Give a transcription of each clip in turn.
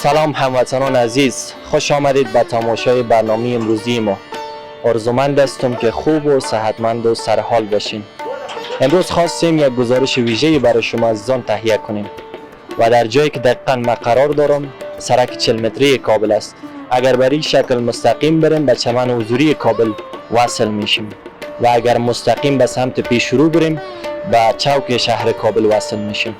سلام هموطنان عزیز، خوش آمدید به تماشای برنامه امروزی ما. آرزومند هستم که خوب و صحتمند و سرحال باشین. امروز خواستیم یک گزارش ویژه برای شما عزیزان تهیه کنیم و در جایی که دقیقا ما قرار دارم سرک 40 متری کابل است. اگر بر این شکل مستقیم بریم به چمن حضوری کابل وصل میشیم و اگر مستقیم به سمت پیشرو بریم به چوک شهر کابل وصل میشیم.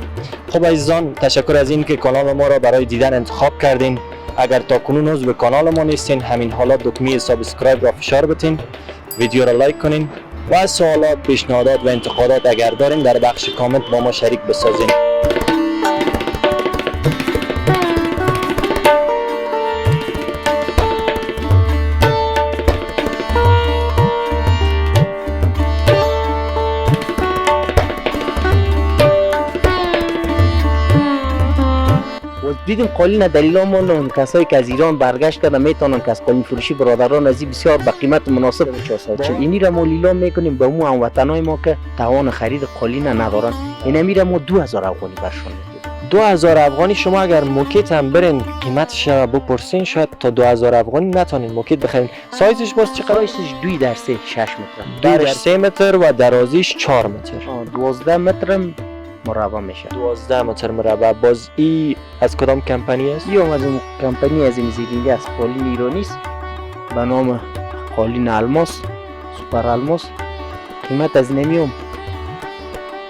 خب عزیزان، تشکر از این که کانال ما را برای دیدن انتخاب کردین. اگر تا کنون عضو کانال ما نیستین، همین حالا دکمه subscribe را فشار بتین، ویدیو را لایک کنین و سوالات، پیشنهادات و انتقادات اگر دارین در بخش کامنت با ما شریک بسازین. دیدیم قالین دلیل ما کسایی که از ایران برگشت کردن میتونن که از قالین فروشی برادران از بسیار به قیمت مناسب 440 اینی را ما لیلام میکنیم به اون هموطنای ما که توان خرید قالین ندارن. این را ما 2000 افغانی برشون میدیم. 2000 افغانی شما اگر موکیت هم برین قیمتش را بپرسین شاید تا 2000 افغانی نتونین موکیت بخرین. سایزش باز چقدر؟ سایزش 2 در 3 6 متر، درش 3 متر و درازیش 4 متر، 12 متر مربع میشه. 12 متر مربع. باز ای از کدام کمپانی است؟ ای از اون کمپانی از این زیرینگه است، قالین ایرانی است به نام قالین الماس، سوپر الماس. قیمت از نمیوم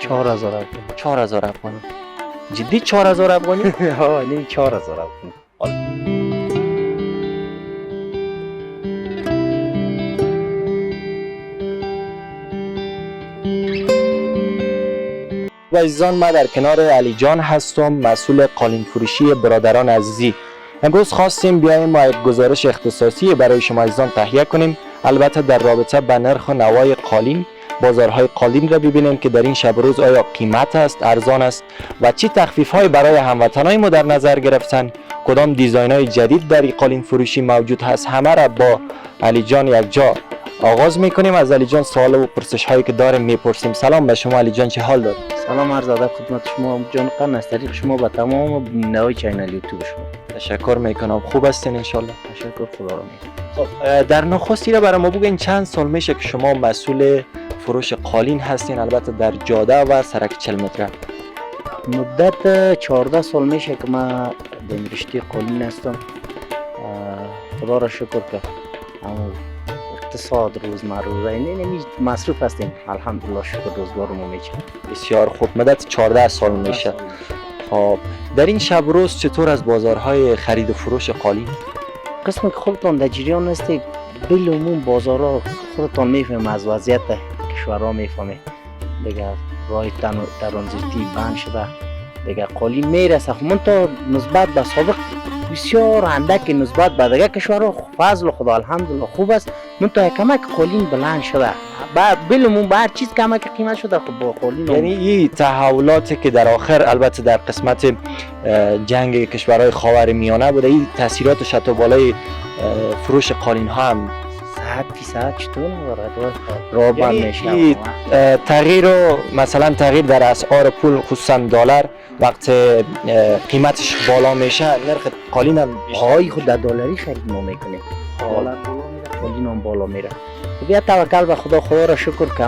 4000 افغانی. 4000 افغانی؟ جدی 4000 افغانی؟ ها نه 4000 افغانی. عزیزان، ما در کنار علی جان هستم، مسئول قالین فروشی برادران عزیزی. امروز خواستیم بیایم ما یک گزارش اختصاصی برای شما عزیزان تهیه کنیم، البته در رابطه به نرخ و نوای قالین، بازارهای قالین را ببینیم که در این شب روز آیا قیمت است، ارزان است و چی تخفیف های برای هموطنای ما در نظر گرفتن، کدام دیزاین های جدید در قالین فروشی موجود هست. همه را با علی جان یک جا آغاز میکنیم. از علی جان سوال و پرسش هایی که داریم میپرسیم. سلام به شما علی جان، چه حال دارید؟ سلام عرض ادب خدمت شما جان قن، از طریق شما به تمام بیننده‌های channel یوتیوب شما. تشکر میکنم. خوب هستین انشالله؟ تشکر خدا را میکنم. خب در نخست را برای ما بگین چند سال میشه که شما مسئول فروش قالین هستین، البته در جاده و سرک 40 متره؟ مدت 14 سال میشه که من در رشته قالین هستم. خدا را شکر که اقتصاد روزمره این مصروف هستیم، الحمدلله شکر روزگار ما میشه. بسیار خوب، مدت 14 سال میشه. خب در این شب روز چطور از بازارهای خرید و فروش قالین؟ قسم که خودتان در جریان هستید، بالعموم بازارها خودتان میفهمید، از وضعیت کشورها میفهمید دیگه. راه ترانزیتی بند شده دیگه، قالین میرسه. خب من تا نسبت به سابق بسیار اندک نسبت به دیگه کشورها فضل خدا الحمدلله خوب است. من تا کمک قالین بلند شده، بالعموم به هر چیز کمک قیمت شده. خب با قالین یعنی این تحولاتی که در آخر البته در قسمت جنگ کشورهای خاورمیانه بوده، این تاثیراتش حتی بالای فروش قالین ها هم 100% چطور ندارد راه بند میشه. تغییر و مثلا تغییر در اسعار پول خصوصا دلار وقت قیمتش بالا میشه نرخ قالین هم های خود در دلاری خرید ما میکنیم، دلار بالا میره قالین هم بالا میره. بیا توکل به خدا، خدا را شکر که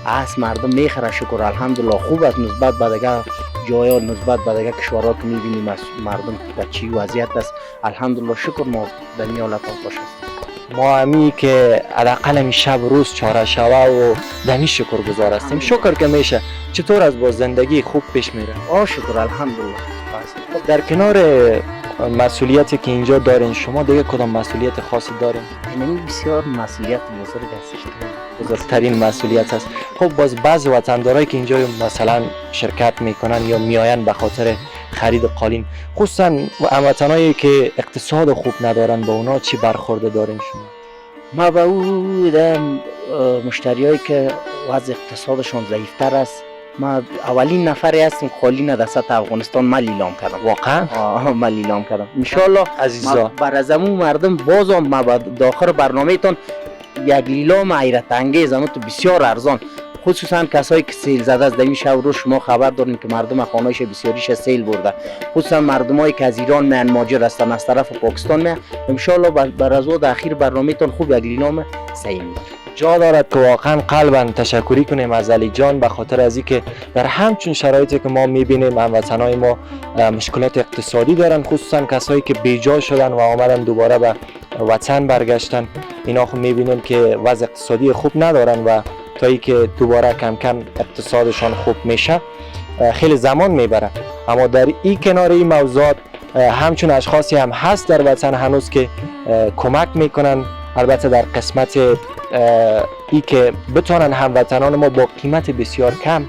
از مردم میخره، شکر الحمدلله خوب است نسبت به دیگه جایا، نسبت به دیگه کشورها که میبینیم از مردم در چی وضعیت است. الحمدلله شکر ما در این حالت خوش هستیم. ما همی که حداقل همی شب روز چاره شوه و دمی شکر گذار هستیم. شکر که میشه. چطور از با زندگی خوب پیش میره؟ آه شکر الحمدلله. در کنار مسئولیتی که اینجا دارین شما دیگه کدام مسئولیت خاصی دارین؟ یعنی بسیار مسئولیت بزرگ هستش، بزرگترین مسئولیت هست. خب باز بعضی وطندارایی که اینجا مثلا شرکت میکنن یا میآین به خاطر خرید قالین، خصوصا هموطنایی که اقتصاد خوب ندارن، با اونا چی برخورده دارین شما؟ ما با او مشتریایی که وضع اقتصادشان ضعیفتر است، ما اولین نفری هستم قالین در سطح افغانستان من لیلام کردم. واقعا؟ من لیلام کردم انشالله عزیزا. بر از امو مردم بازم ما داخل برنامه تان یک لیلام حیرت انگیز تو بسیار ارزان خصوصا کسایی که سیل زده است در این شب روز شما خبر دارین که مردم خانه‌اش بسیاریش سیل برده، خصوصا مردمایی که از ایران میان مهاجر هستن، از طرف پاکستان میان. ان شاء الله بر از اخیر برنامه‌تون خوب یک لیلام صحیح میشه. جا دارد که واقعا قلبا تشکری کنیم از علی جان به خاطر از اینکه در همچون شرایطی که ما میبینیم هموطنای ما مشکلات اقتصادی دارن، خصوصا کسایی که بیجا شدن و آمدن دوباره به وطن برگشتن، اینا خب میبینیم که وضع اقتصادی خوب ندارن و تا اینکه دوباره کم کم اقتصادشان خوب میشه خیلی زمان میبره. اما در این کنار این موضوعات همچون اشخاصی هم هست در وطن هنوز که کمک میکنن، البته در قسمت ای که بتونن هموطنان ما با قیمت بسیار کم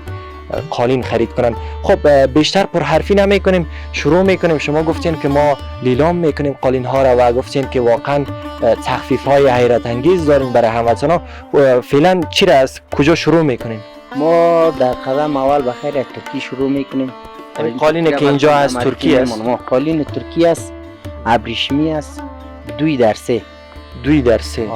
قالین خرید کنن. خب بیشتر پرحرفی نمی کنیم، شروع میکنیم. شما گفتین که ما لیلام میکنیم قالین ها را و گفتین که واقعا تخفیف های حیرت انگیز داریم برای هموطنان. فعلا چی را از کجا شروع میکنیم؟ ما در قدم اول بخیر از ترکی شروع میکنیم. قالینی که اینجا از ترکیه است، قالین ترکی است، ابریشمی است، 2 در 3. 2 در 3.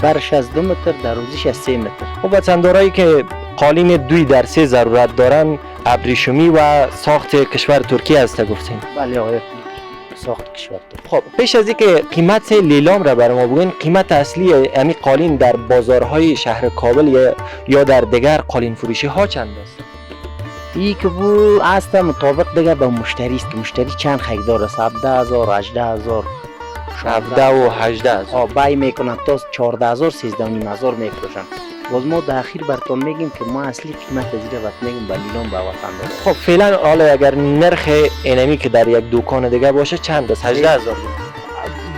برش از 2 متر، دروازش از 3 متر. خب وطندارایی که قالین 2 در 3 ضرورت دارن، ابریشمی و ساخت کشور ترکیه است گفتین؟ بله آقای، ساخت کشور ترکیه. خب پیش از اینکه قیمت لیلام را برای ما بگوین، قیمت اصلی امی قالین در بازارهای شهر کابل یا در دیگر قالین فروشی ها چند است؟ ای که بو است مطابق دیگه به مشتری است که مشتری چند خریدار است، 17000، 18000، 17 و 18,000 بای میکنن تا 14,000، 13,500 میفروشن. باز ما در اخیر براتون میگیم که ما اصلی قیمت زیره وقت میگیم به لیلام به وطن داره. خب فعلا حالا اگر نرخ اینمی که در یک دکان دیگه باشه چند است؟ 18,000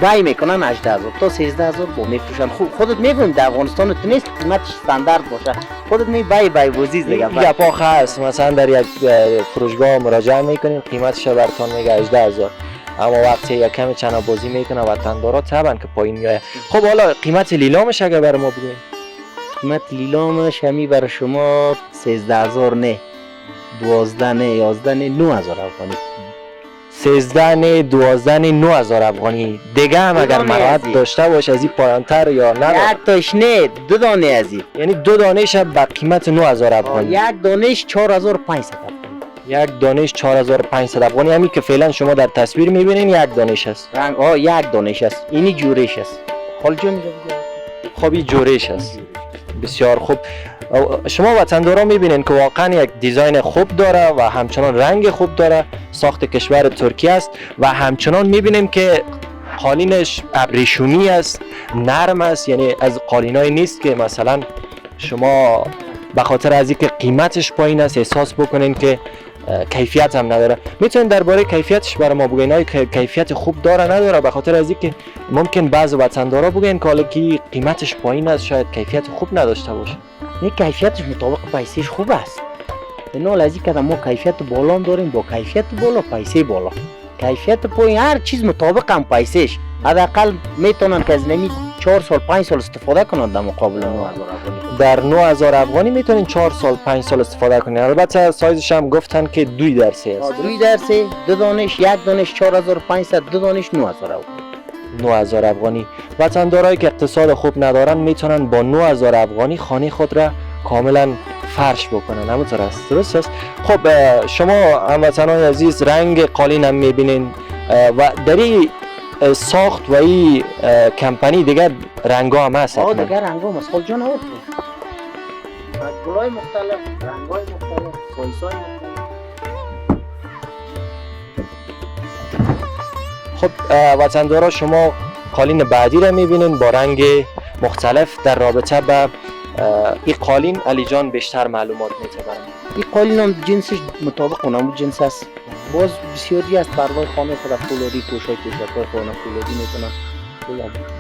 بای میکنن، 18,000 تا 13,000 با میفروشن. خب خودت میفهمی در افغانستان تو نیست قیمتش استاندارد باشه، خودت می بای بای بوزیز دیگه. گپا هست، مثلا در یک فروشگاه مراجعه میکنین قیمتش براتون میگه 18,000، اما وقتی یک کمی چنا بازی میکنه وطندارا طبعا که پایین میاد. خب حالا قیمت لیلامش اگر برای ما بگوین؟ قیمت لیلامش همی برای شما 13,000 نه، 12 نه، 11 نه، 9,000 افغانی. 13 نه، 12 نه، 9,000 افغانی. دیگه هم اگر مراعات داشته باشه از این پایانتر یا نه؟ یک تاش نه، 2 دانه از این، یعنی 2 دانهش به قیمت 9,000 افغانی. یک دانهش 4,500 افغانی. یک دانش 4,500 افغانی، همین که فعلا شما در تصویر میبینین یک دانش است. رنگ ها یک دانش است، اینی جورش است. خال جون خب این جورش است. بسیار خوب. شما وطندارا میبینین که واقعا یک دیزاین خوب داره و همچنان رنگ خوب داره، ساخت کشور ترکیه است و همچنان میبینیم که قالینش ابریشمی است، نرم است، یعنی از قالینای نیست که مثلا شما به خاطر از اینکه قیمتش پایین است احساس بکنین که کیفیت هم نداره. میتونین درباره کیفیتش برای ما بگین؟ آیا کیفیت خوب داره نداره؟ به خاطر از اینکه ممکن بعض وطندارا بگین که حالا که قیمتش پایین است شاید کیفیت خوب نداشته باشه. نه، کیفیتش مطابق پیسهش خوب است. نه از اینکه ما کیفیت بالا داریم، با کیفیت بالا پیسه بالا، کیفیت پایین هر چیز مطابق هم پیسهش. حداقل میتونن که از نمی 4 سال 5 سال استفاده کنن در مقابل 9,000 افغانی. در 9,000 افغانی میتونین 4 سال 5 سال استفاده کنین. البته سایزش هم گفتن که 2 در 3 است. 2 در 3، 2 دانش، 1 دانش 4,500، 2 دانش 9,000 افغانی. 9,000 افغانی. وطندارایی که اقتصاد خوب ندارن میتونن با 9,000 افغانی خانه خود را کاملا فرش بکنن. همونطور است، درست است. خب شما هموطنان عزیز رنگ قالین هم میبینین و در این ساخت و این کمپانی دیگر رنگا هم هست. دیگر رنگا هم هست. خب جان آورد گلای مختلف، رنگای مختلف، سایزهای مختلف. خب وطندارا شما قالین بعدی را میبینین با رنگ مختلف. در رابطه به این قالین علی جان بیشتر معلومات میده برام. این قالین هم جنسش مطابق اونم جنس است. باز بسیاری از پروای خانه خود فولادی پوشای پوشکای خانه فولادی میکنن.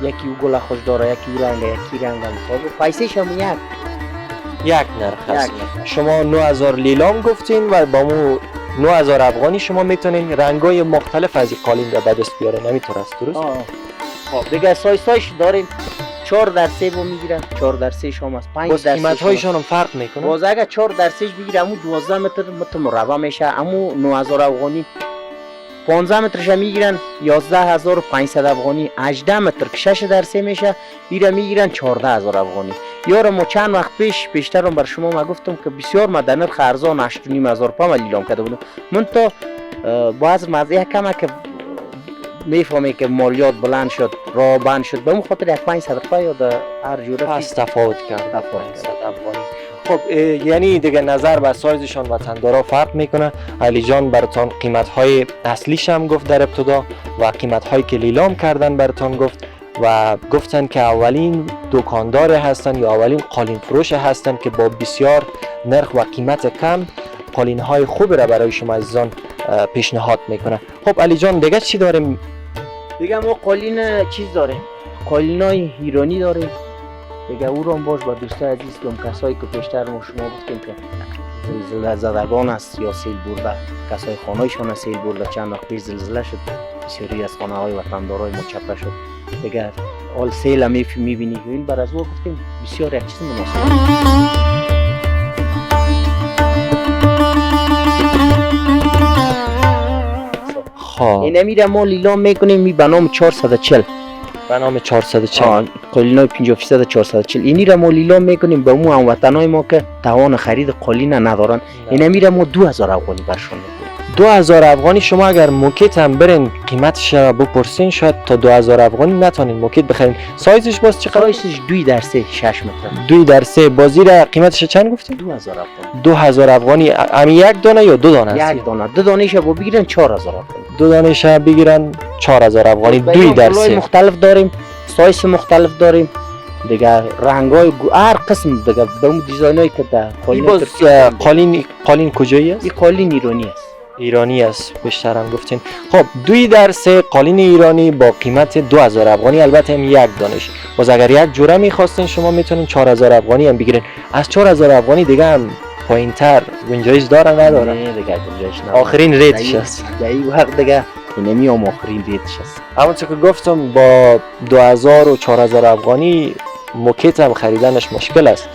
یکی او گل خوش داره، یکی او رنگ، یکی رنگ مطابق پیسهش هم یک نرخ است. شما 9000 لیلام گفتین و با مو 9000 افغانی شما میتونین رنگای مختلف از این قالین را به دست بیارین. همینطور است، درست؟ خب دیگه سایزش داریم 4 در 3 با میگیرن، 4 در 3 شام است، 5 در 3 قیمت هایشان هم فرق میکنه. باز اگه 4 در 3 بگیره امو 12 متر مربع میشه، امو 9000 افغانی. 15 مترش میگیرن 11500 افغانی. 18 متر که 6 در 3 میشه ایره میگیرن 14000 افغانی. یارو ما چند وقت پیشترم بر شما ما گفتم که بسیار ما در نرخ ارزان 8,500 روپیه ما لیلام کرده بودم. من تا باز مزه کمه که میفهمی که مالیات بلند شد، راه بند شد، به اون خاطر یک 500 روپیه یا در هر جوره پس تفاوت کرد. 500 افغانی. خب یعنی دیگه نظر به سایزشان وطندارا فرق میکنه. علی جان براتان قیمت های اصلیش هم گفت در ابتدا و قیمت هایی که لیلام کردن براتان گفت و گفتن که اولین دکاندار هستن یا اولین قالین فروش هستن که با بسیار نرخ و قیمت کم قالین های خوب را برای شما عزیزان پیشنهاد میکنه. خب علی جان دیگه چی داریم؟ دیگه ما قالین چیز داریم، قالین های ایرانی داریم دیگه. او رو هم باش با دوستای عزیز کم کسایی که پیشتر ما شما گفتیم که زلزله زدگان است یا سیل برده، کسای خانه‌شان سیل برده، چند وقت پیش زلزله شد، بسیاری از خانه های وطندارای ما چپه شد دیگه. حال سیل هم میبینی، این بر از او گفتیم بسیار یک چیز مناسب. این میره ما لیلام میکنیم می به نام 440، به نام 440، قالینای 50% 440. اینی را ما لیلام میکنیم به مو هموطنای ما که توان خرید قالین ندارن. این میره ما 2000 افغانی برشون میکنیم. 2000 افغانی. شما اگر موکیت هم برین قیمتش را بپرسین شاید تا 2000 افغانی نتونین موکیت بخرین. سایزش باز چقدر؟ سایزش 2 در 3 6 متر. 2 در 3. بازی را قیمتش چند گفتین؟ 2000 افغانی. 2000 افغانی. امی یک دانه یا دو دانه است؟ یک دانه. دو دانه‌ش با بگیرن 4000 افغانی. دو دانه‌ش بگیرن 4000 افغانی. 2 در 3. مختلف داریم، سایز مختلف داریم دیگه، رنگ‌های هر قسم دیگه، به اون design ایی که در قالین. قالین کجایی است؟ این قالین ایرانی است. ایرانی است بیشتر هم گفتین. خب 2 در 3 قالین ایرانی با قیمت 2000 افغانی، البته هم یک دانش. باز اگر یک جوره میخواستین شما میتونین 4000 افغانی هم بگیرین. از 4000 افغانی دیگه هم پایینتر گنجایش داره نداره؟ نه دیگه گنجایش نداره. آخرین rate ش است. در این وقت دیگه اینمی هم آخرین rate ش است. همونطور که گفتم با 2000 و 4000 افغانی موکیت هم خریدنش مشکل است،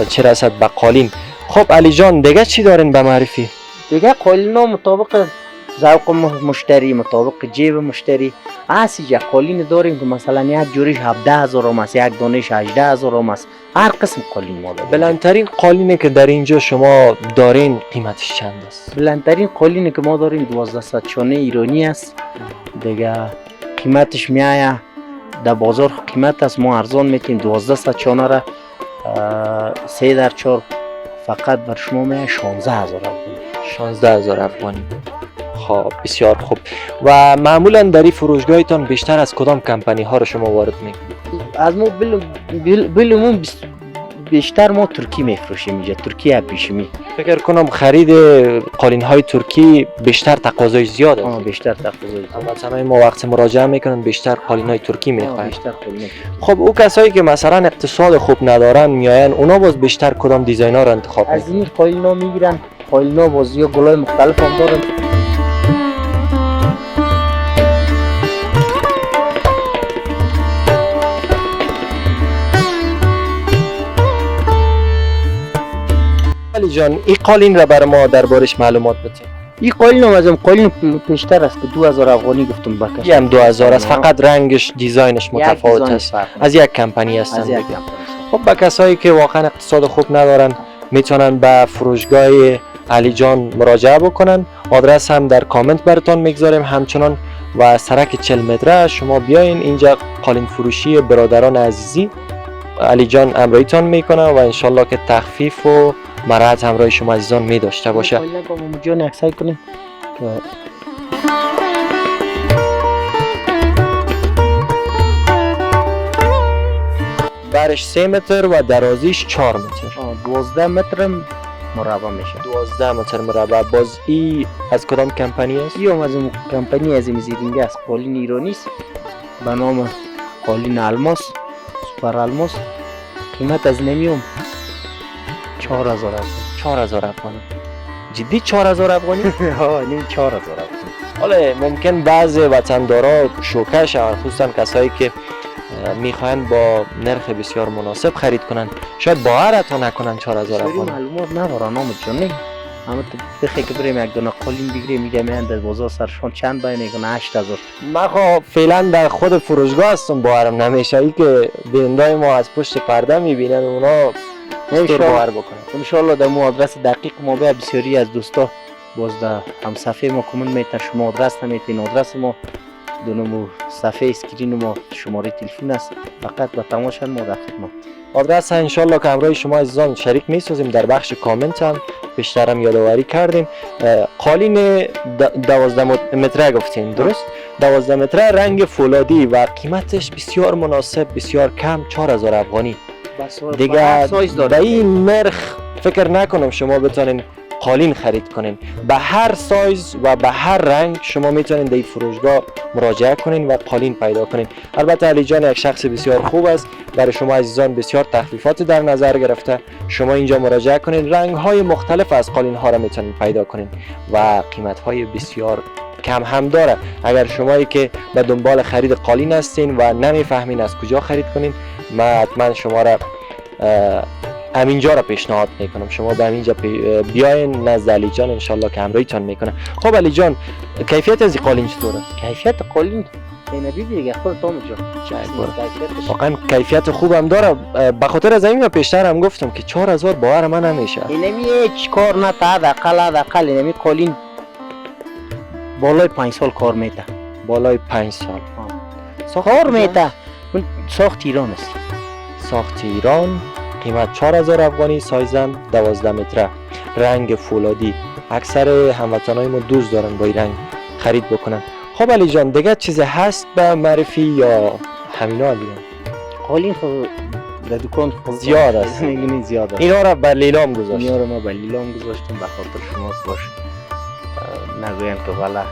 چه رسد به قالین. خب علی جان دیگه چی دارین به معرفی؟ دیگه قالینا مطابق ذوق مشتری، مطابق جیب مشتری هست. یک قالین داریم که مثلا یک جوریش 17000 هم است، یک دانش 18000 هم است. هر قسم قالین ما داریم. بلندترین قالینی که در اینجا شما دارین قیمتش چند است؟ بلندترین قالینی که ما داریم 1200 شانه ایرانی است دیگه. قیمتش میایه در بازار قیمت است، ما ارزان میتیم 1200 شانه را 3 در 4 فقط بر شما میایه 16000 افغانی. 16000 افغانی. خب بسیار خوب. و معمولا در این فروشگاهتان بیشتر از کدام کمپانی ها رو شما وارد میکنید؟ از ما بلمون بیشتر ما ترکی میفروشیم اینجا، ترکی پیشمی. فکر کنم خرید قالین های ترکی بیشتر تقاضای زیاد است. بیشتر تقاضای زیاد. مثلا ما وقتی مراجعه میکنن بیشتر قالین های ترکی میخواین. بیشتر قالین. خب او کسایی که مثلا اقتصاد خوب ندارن میاین، اونا باز بیشتر کدام design ها رو انتخاب میکنن؟ از این قالین ها میگیرن. قالین ها باز یا گلای مختلف هم دارن. علی جان این قالین را بر ما دربارش معلومات بده. این قالین هم از قالین پیشتر است که 2000 افغانی گفتم بکش. این هم 2000 است، فقط رنگش design ش متفاوت است. از یک کمپانی هستن. خب به کسایی که واقعا اقتصاد خوب ندارن میتونن به فروشگاه علی جان مراجعه بکنن. آدرس هم در کامنت براتون میگذاریم همچنان و سرک 40 متره شما بیاین اینجا قالین فروشی برادران عزیزی علی جان همراهیتان میکنه و انشالله که تخفیف و مراعات همراه شما عزیزان می داشته باشه. جان عکسای کنیم که برش 3 متر و درازیش 4 متر. 12 متر مربع میشه. 12 متر مربع. باز ای از کدام کمپانی است؟ ای هم از اون کمپانی از این زیرینگه است، قالین ایرانی است به نام قالین الماس، سوپر الماس. قیمت از نمیوم 4000 افغانی. 4000 افغانی. جدی 4000 افغانی؟ ها نیم 4000 افغانی. حالا ممکن بعض وطندارا شوکه شوند، خصوصا کسایی که میخواین با نرخ بسیار مناسب خرید کنن، شاید باور حتی نکنن 4000 افغانی. معلومات ندارن آمد جان. نه اما تو بخی که بریم یک دونه قالین بگیریم، میگه میان در بازار سرشان چند بای میگن 8000. من خب فعلا در خود فروشگاه هستم، باورم نمیشه ای که بینندای ما از پشت پرده میبینن اونا چطور باور بکنن. انشالله در مو آدرس دقیق ما به بسیاری از دوستا باز در هم صفحه ما کامنت میتن، شما آدرس نمیتین، آدرس ما دونمو صفحه screen ما شماره تلفن است، فقط با تماشا ما در خدمت. آدرس انشالله که همراه شما عزیزان شریک میسازیم، در بخش کامنت هم بیشترم یادآوری کردیم. قالین 12 متره گفتین درست؟ 12 متره رنگ فولادی و قیمتش بسیار مناسب، بسیار کم، 4000 افغانی. دیگه به این نرخ فکر نکنم شما بتونین قالین خرید کنین. به هر سایز و به هر رنگ شما میتونین در این فروشگاه مراجعه کنین و قالین پیدا کنین. البته علی جان یک شخص بسیار خوب است، برای شما عزیزان بسیار تخفیفات در نظر گرفته. شما اینجا مراجعه کنین، رنگ های مختلف از قالین ها را میتونین پیدا کنین و قیمت های بسیار کم هم داره. اگر شمایی که به دنبال خرید قالین هستین و نمیفهمین از کجا خرید کنین، من حتما شما را همینجا را پیشنهاد میکنم، شما به همینجا بیاین نزد علی جان، انشالله که همراهیتان میکنه. خب علی جان، کیفیت از قالین چطوره؟ کیفیت قالین اینبی دیگه خود تام جان، واقعا کیفیت خوبم داره. به خاطر از این پیشتر هم گفتم که 4000 باور من نمیشه. اینمی هیچ کار نه، تا حداقل اینمی قالین بالای 5 سال کار میده. بالای 5 سال کار میده. ساخت ایران است. ساخت ایران، قیمت 4000 افغانی، سایزم 12 متره، رنگ فولادی. اکثر هموطنای ما دوست دارن با این رنگ خرید بکنن. خب علی جان، دیگه چیز هست به معرفی یا همینا دیگه؟ قالین خب در دکان زیاد است، میگین زیاد است. اینا را بر لیلام گذاشتم. اینا را ما بر لیلام گذاشتم به خاطر شما باش نگوین که والا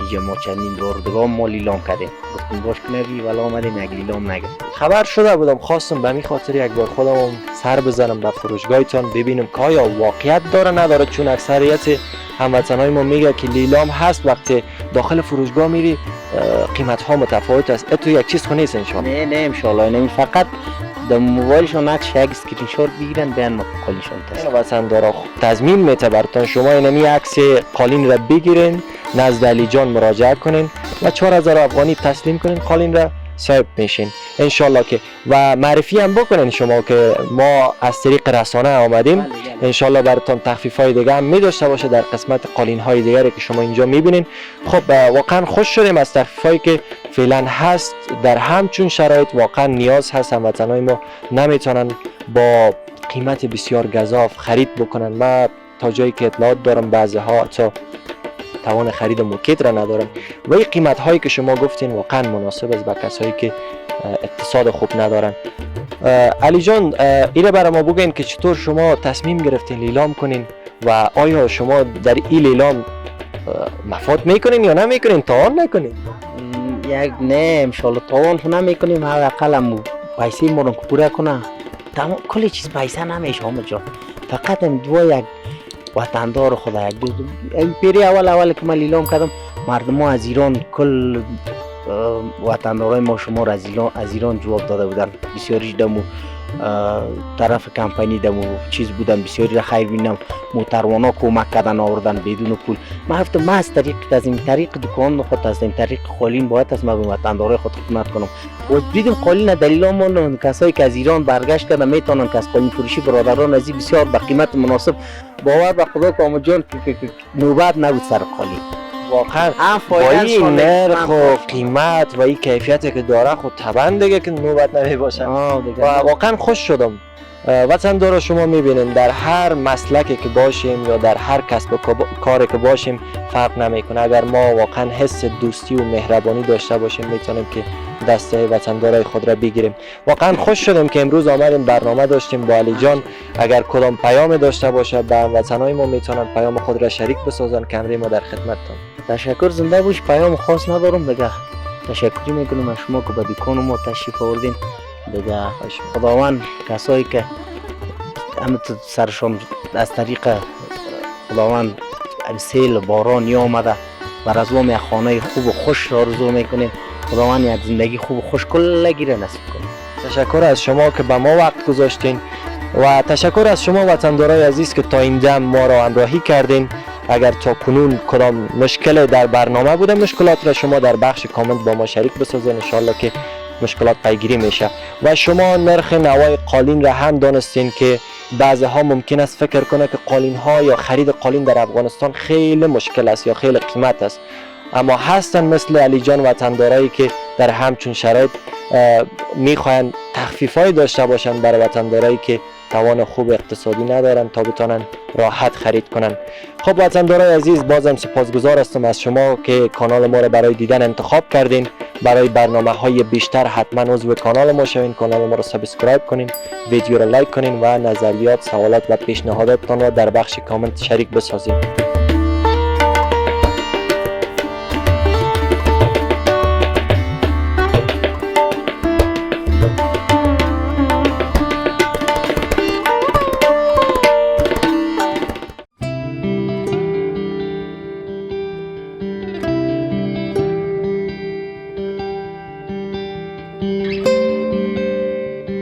اینجا ما چندین دور دیگه ما لیلام کردیم، گفتیم باش که نبی والا آمدیم یک لیلام نگرفتیم. خبر شده بودم، خواستم به همین خاطر یک بار خودم سر بزنم به فروشگاهتان ببینم که آیا واقعیت داره نداره، چون اکثریت هموطنای ما میگه که لیلام هست، وقتی داخل فروشگاه میری قیمت ها متفاوت است. تو یک چیز خو نیست انشالله. نه نه انشالله، نه فقط در موبایلشون عکس یک اسکرین شات بگیرن بیان ما قالینشون تسلیم. وطن دارا تضمین میته براتون، شما اینمی عکس قالین را بگیرین، نزد علی جان مراجعه کنین و 4000 افغانی تسلیم کنین، قالین را صاحب میشین انشالله. که و معرفی هم بکنین شما که ما از طریق رسانه آمدیم، انشالله براتون تخفیف های دیگه هم می داشته باشه در قسمت قالین های دیگری که شما اینجا میبینین. خب واقعا خوش شدیم از تخفیف هایی که فعلا هست. در همچون شرایط واقعا نیاز هست، هموطنای ما نمیتونن با قیمت بسیار گزاف خرید بکنن. من تا جایی که اطلاعات دارم بعضی ها تا توان خرید موکت را ندارن و این قیمت هایی که شما گفتین واقعا مناسب است به کسایی که اقتصاد خوب ندارن. علی جان، ایره برای ما بگین که چطور شما تصمیم گرفتین لیلام کنین و آیا شما در این لیلام مفاد میکنین یا نمیکنین، تاوان نکنین؟ یک نه انشالله تاوان نمیکنیم، حداقل هم پیسه ما رو پوره کنه. تمام کلی چیز پیسه نمیشه حامد جان، فقط هم دو یک وطندار خدا یک دو این پیری اول که من لیلام کردم، مردم ها از ایران کل وطندارای ما شما را از ایران جواب داده بودن، بسیاریش دمو طرف کمپانی دمو چیز بودن، بسیاری را خیر بینم موتروانا کمک کردن آوردن بدون پول. من گفتم من از طریق از این طریق دکان خود از این طریق قالین باید از من به وطندارای خود خدمت کنم. و دیدم قالین دلیل ما کسایی که از ایران برگشت کردن میتونن که از قالین فروشی برادران از بسیار به قیمت مناسب، باور به خدا که آمد جان نوبت نبود سر قالین. واقعا با این نرخ و قیمت و این کیفیتی که داره خود طبعا دیگه که نوبت نمی باشه. و واقعا خوش شدم. وطن دارا شما میبینین در هر مسلکی که باشیم یا در هر کسب و کاری که باشیم فرق نمیکنه، اگر ما واقعا حس دوستی و مهربانی داشته باشیم میتونیم که دست وطندارای خود را بگیریم. واقعا خوش شدیم که امروز آمدیم برنامه داشتیم با علی جان. اگر کدام پیام داشته باشه به هموطنای ما میتونن پیام خود را شریک بسازن که امروز ما در خدمتتون. تشکر، زنده باش. پیام خاص ندارم دیگه، تشکری میکنم از شما که به دکان ما تشریف آوردین دیگه. خداوند کسایی که هم سرشان از طریق خداوند سیل باران یا آمده بر از یک خانه خوب و خوش آرزو میکنیم. خداوند یک زندگی خوب و خوش کلگی را نصیب کنه. تشکر از شما که به ما وقت گذاشتین. و تشکر از شما وطندارای عزیز که تا این دم ما را همراهی کردین. اگر تا کنون کدام مشکل در برنامه بوده، مشکلات را شما در بخش کامنت با ما شریک بسازین. انشالله که مشکلات پیگیری میشه. و شما نرخ نوای قالین را هم دانستین که بعضی ها ممکن است فکر کنه که قالین ها یا خرید قالین در افغانستان خیلی مشکل است یا خیلی قیمت است، اما هستن مثل علی جان وطندارایی که در همچون شرایط میخواهند تخفیف های داشته باشند برای وطندارایی که توان خوب اقتصادی ندارن تا بتانن راحت خرید کنن. خب وطندارای عزیز، بازم سپاسگزار هستم از شما که کانال ما را برای دیدن انتخاب کردین. برای برنامه های بیشتر حتما عضو کانال ما شوین، کانال ما را subscribe کنین، ویدیو را like کنین و نظریات، سوالات و پیشنهاداتتان را در بخش کامنت شریک بسازین.